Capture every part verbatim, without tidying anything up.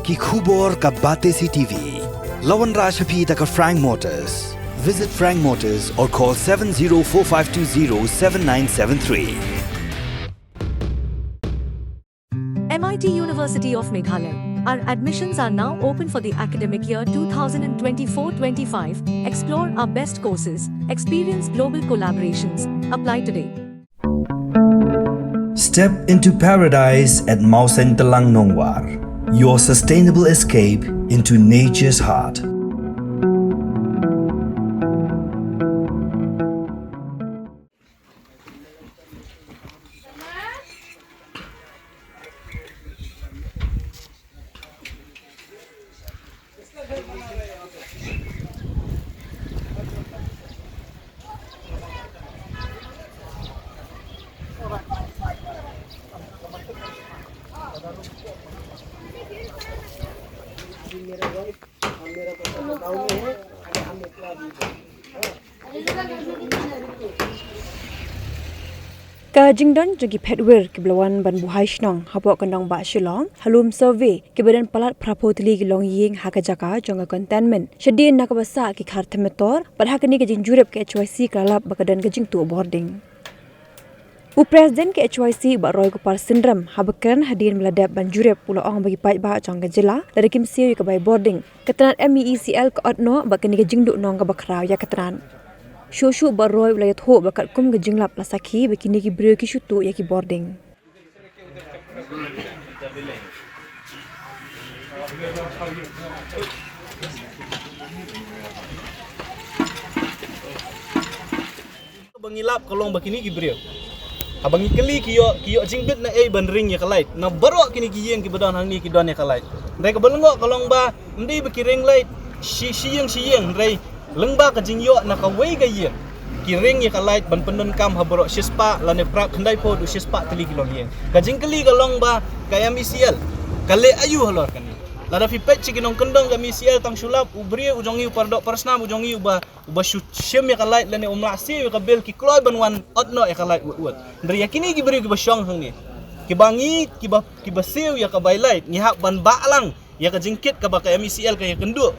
Ki khubor ka Batesi T V. La wanrah sha phi da ka Frank Motors. Visit Frank Motors or call seven zero four five two zero seven nine seven three. M I T University of Meghalaya. Our admissions are now open for the academic year two thousand twenty-four twenty-five. Explore our best courses, experience global collaborations. Apply today. Step into paradise at Mawsyntelang Nongwar, your sustainable escape into nature's heart. Ka jingdon jong ki phetwir kiba la wan ban buhai shnong hapoh ka nongbah Shillong ha lum survey, kiba don palat phraphew tylli ki longïing ha ka jaka jong ka containment, shadien na kaba sah ki khar thmetor, bad ha kane ka jingjurip ka H Y C ka la lap ba ka don ka jingtuh bording. U President ka H Y C, Bah Roy Gopal Synrem, haba kren hadien ba la dep ban jurip, u la ong ba ki paidbah jong ka jylla lada kim siew ïa ka bai bording, ka tnat M E E C L ka ot noh bad kane ka jingduhnong kaba khraw ïa ka tnat. Shuh shuh Bah Roy u la ïathuh ba katkum ka jinglap la sakhi ba kine ki briew ki shu tuh ïa ki bording. Ba ngi lap ka long ba kine ki briew, haba ngi kylli ki ïoh, ki ïoh jingbit na ei ban ring ïa ka light. Na baroh kine ki ïing kiba don hangne ki don ïa ka light. Hynrei kaba lyngngoh ka long ba ym dei ba ki ring light shi, shi ïing shi ïing, hynrei lyngba ka jingïoh na kawei ka ïing, ki ring ïa ka light ban pyndonkam ha baroh shispah lane phra, khyndaiphew haduh shispah tylli ki longïing. Ka jingkylli ka long ba ka M E C L ka leh aïu halor kane. Lada phi peit sha ki nongkyndong ka M E C L, tang shu lap u briew u jong ngi, u pardoh parsnam u jong ngi, uba, uba shu shim ïa ka light lane um lah siew ïa ka bill, ki kloi ban wan ot noh ïa ka light wut wut. Hynrei ïa kine ki briew kiba shong hangne, kiba ngi, kiba, kiba siew ïa ka bai light, ngi hap ban bah lang ïa ka jingkit kaba ka M E C L ka ïakynduh,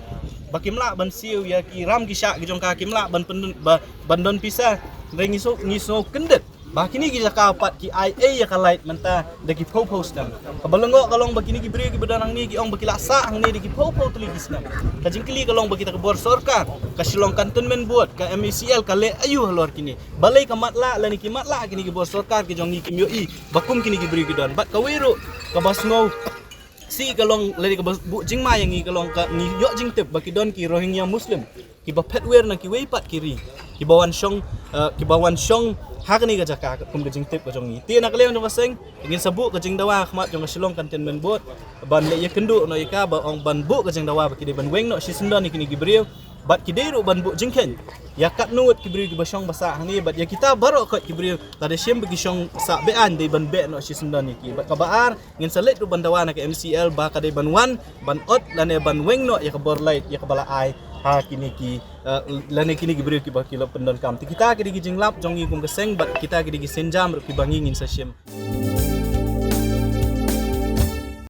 ba kim lah ban siew ïa ki ram ki shah ki jong ka, kim lah ban pyndon, ba, ban don pisa. Hynrei ngi sngew, ngi sngew kyndit ba kine ki jaka pat ki ai ei ïa ka light mynta da ki phew phew snem. Kaba lyngngoh ka long ba kine ki briew kiba don hangne ki ong ba ki la sah hangne da ki phew phew tylli ki snem. Ka jingkylli ka long ba kita ka bor sorkar, ka Shillong Cantonment Board, ka M E C L ka leh aïu halor kine. Balei ka matlah lane ki matlah kine ki bor sorkar ki jong ngi kim ïohi ba kum kine ki briew ki don. Bad kawei ruh kaba sngew sih ka long, lane kaba buh jingma ïa ngi ka long ka ngi ïoh jingtip ba ki don ki Rohingya Muslim kiba phetwir na kiwei pat ki ri, kiba wan shong, eh, kiba wan shong ha kane ka jaka, kum ka jingtip ka jong ngi. Te na ka liang jong ka seng, ngin sa buh ka jingdawa ha khmat jong ka Shillong Cantonment Board ban leit ïakynduh noh ïa ka, ba ong ban buh ka jingdawa ba ki dei ban weng noh shisyndon ïa kine ki briew. Bad ki dei ruh ban buh jingkheiñ ïa katno ngut ki briew kiba shong ba sah hangne, bad ïa kita baroh khoit ki briew lada shim ba ki shong sah be-aiñ, dei ban beh noh shisyndon ïa ki. Bad kaba ar, ngin sa leit ruh ban dawa na ka M C L ba ka dei ban wan ban ot lane ban weng noh ïa ka bor light ïa kaba la ai ha kine ki, eh, lane kine ki briew kiba ki la pyndonkam. Te kita ki dei ki jinglap jong ngi kum ka seng, bad kita ki dei ki sienjam ruh kiba ngi ngin sa shim.